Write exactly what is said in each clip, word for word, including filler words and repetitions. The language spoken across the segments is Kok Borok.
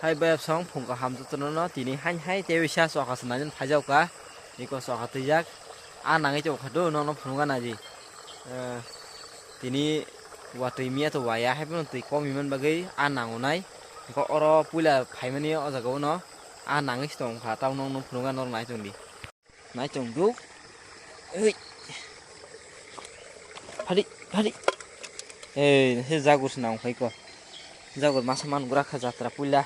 Hai bayap song phung kaham jotono no tini hain hai tei bisa soka se nai phai jao ka. Iko soka twijak. A nangwi tong kha do, nono phunuk gana di. Eh, tini watwi miya to waya hai phano twi kom iman bagwi a nango nai. Ko oro puila phaimani o jaga o no a nangwi se tong kha, tamo nono phunuk gana nai tong di. Nai tong duk. Oi. Phadi, phadi. Ei, se jagur se nang phai ko. Jagur masa man gra kha jatra puila.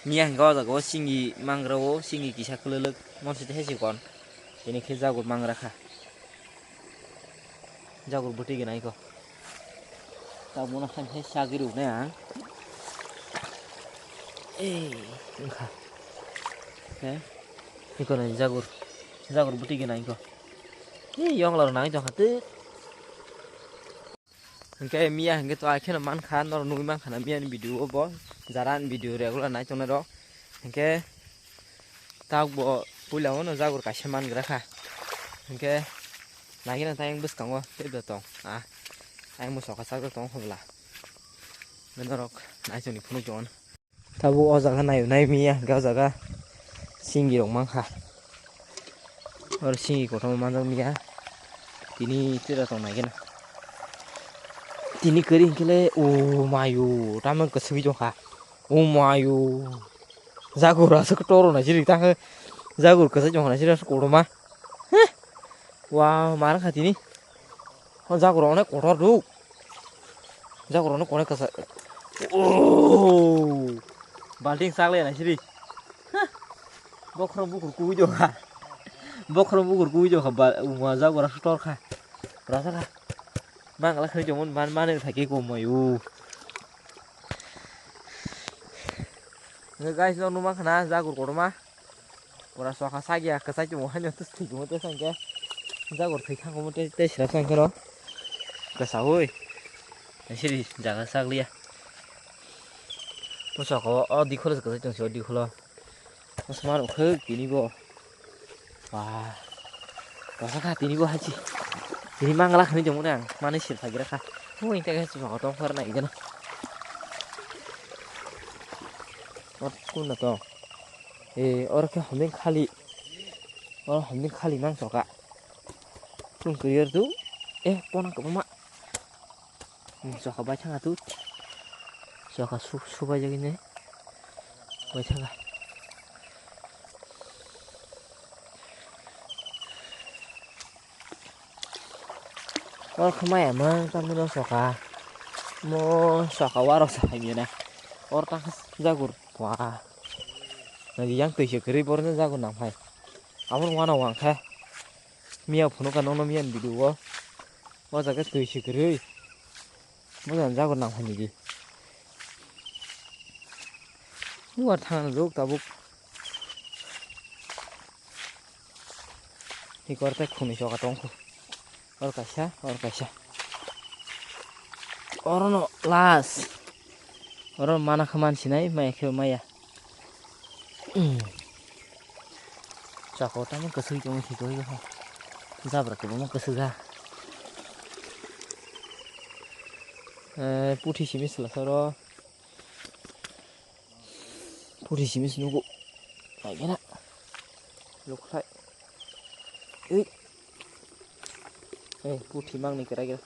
Miya hingka o jaga o singi mangra o, singi kisa kwlwlwk. Mon site he sikon. Ini khe jagur mangra kha. Jagur bwtwi gwnang iko. Tabukno hai hai sagwi rwknai ang. Ei, wngkha. He? Iko nai jagur. Jagur bwtwi gwnang iko. Ei, yongla rok nangwi tongkha twk. Hwnkhe miya hwnkhe to ai kheno mankha, norok nugwi mankha na miyani video o bo. Jara ani video regular nai tongnai rok. Hwnkhe tabuk bo puila o no jagur kaisa mangra kha. Hwnkhe naikhe no tei bwskango tei bo tong. Ah, ayang bo soka chajak tongo hwnla. Norok naisingni phunuk tongo. Tabuk o jaga nayo nai miya hwnkhe o jaga singi rok mankha. Oro singi kotorma manjak miya. Tini tira tong naikhe no. Tini kwrwi hwnkhe le o mayo tamo kwchwgwi tongkha. O mayo. Jagur aswk toro nai siri tangkhe jagur kwchai tongkha nai siri aswk kotorma. Heh. Wow, mara kha tini. O jagur onek kotor duk. Jagur onek kotor kwchai. Oh. Balting sak le nai siri. Heh. Bokhorok bukur kubui jokha. Bokhorok bukur kubui jokha ba uma jagur aswk tor kha. Rasa kha. Mangala khani jomon man mane thaki ko mayu. Nge guys, no numa khana jagur kotorma. Pura soka sagya kwchai tongmo haino tus thwi tongmo tesa hwnkhe. Jagur thwi thangmo tei tei sira sa hwnkhe no. Kwsa oi. Siri jaga saglia. Pusoko o dikholo kwchai tongsi o dikholo. Asma rok tini bo. Wah. Rasa kha tini bo hachi. Tini mangala khani jomone ang. Mani sil phagira kha. Hui tega chu tong khar na igana. Ot kun na to. E or khe homding khali. Or homding khali mang soka. Kun clear tu. Eh pona ko ma. Hmm, soka bai thanga tu. Soka su, su bai jagi ne. Bai thanga. Or khamaya mang tamo no soka. Mo soka waro sa hai na. Or ta jagur. Wah. Nagi yang twi se kwrwi borno jagur nang phai. Amo wana wang kha. Miya phunuk ka nokno miya ni video o. O jaga twi se kwrwi. Mo jang jago nang phani di. Nuar thang ruk tabuk. Ni kor te khuni soka tong khu. Or kaisa, or kaisa. Oro no last. Oro mana kha man sinai, maya khe maya. Chakao tamo kwswi tongwi thikoi ho. Jabra kwbangma kwswk ha. Eh, puthi simi swlasa oro. Puthi simi se nugo. Naikhe na. Lukhlai. Ei. Ei, puthi mangni kwrai gra.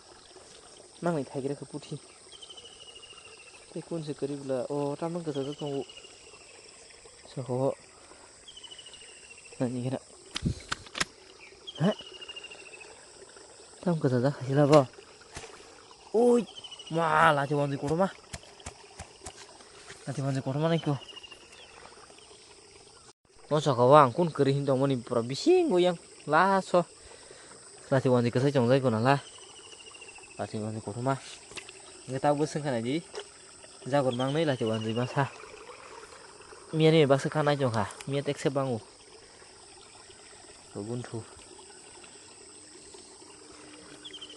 Mangni thai gra khe puthi. Tei kun se kwrwi bwla. O, tamno kwchajak tongo. Soko. Naini gana. Ha? Tam kwchajak hai sila bo. Oi, ma, lati wanjwi kotorma. Lati wanjwi kotorma naikho. O saka o ang kun kwrwi hin tongmani pura bisingo yang last o lati wanjwi kwchai chongjai gona la lati wanjwi kotorma hwnkhe tabukbo swngkha naidi jagor mangnai lati wanjwi masa miyani baksa kha nai chongkha miya tekse bango. Bunthu.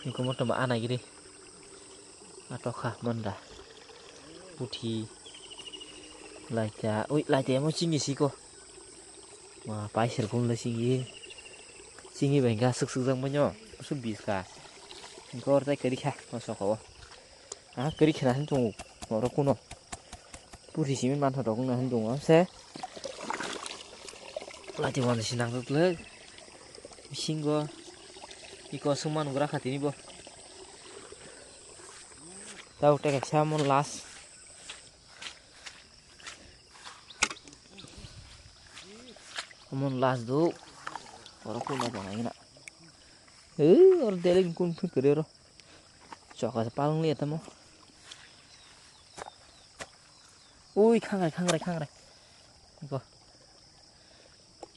Niko moto ba ana giri. Atokha manda. Puthi. Laita. Ui, laita emo chingi siko. Ma, paisir kum le chingi. Chingi bai ga suk suk jang banyo. Su bis ka. Niko orta kari kha. Masoko. Ah, kari khna hin tongo. Oro kuno puri simi mantha rok wngna hin dungo se. Lati wani sinang rok le bisingo iko sungman gra khatini bo. Tau teka samon last. Amon last do. Oro kuno bana ina. Eh, oro dele kun kun kere oro. Choka se palong liya tamo. Ui, khangrai, khangrai, khangrai. Go.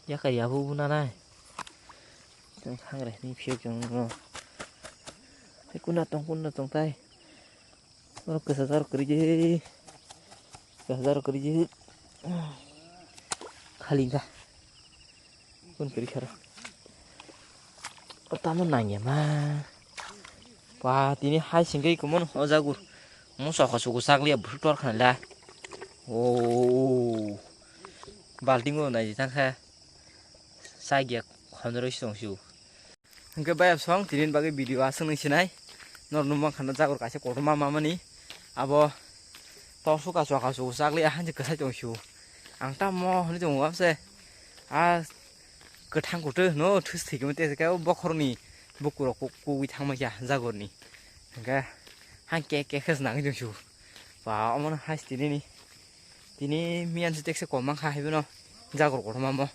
Yakar ya bu bu nanai. Tong khangrai ni phiyo kyong no. Hai kuna tong, kuna tong tai. Oro kwsa jar kwrwi je. Kwsa jar kwrwi je. Khali ka. Kun kwrwi khara. O tamo nangya ma. Pa tini hai singkhe kumon o jagur. Mo sokha suku sakliya bwswk tor khanla. O balting o nai thangkha. Sagya khonroi song su. Hingke bayap song tini bagwi video aswk nung sinai. Nor nung mankha na jagur kaisa kotorma mamani. Abo tor suka suka su sakliya hanjak kwsai tong su. Ang tamo hwnwi tongo abse. A kwthang kutu no thus thikma te ke bokhorni bukurok kuk-, kugwi thangma kya jagurni. Hingke hangke ke khes nangwi tong su. Ba omono haste nini. Tini miyan se tekse kom mankha haibono jagur kotorma mo.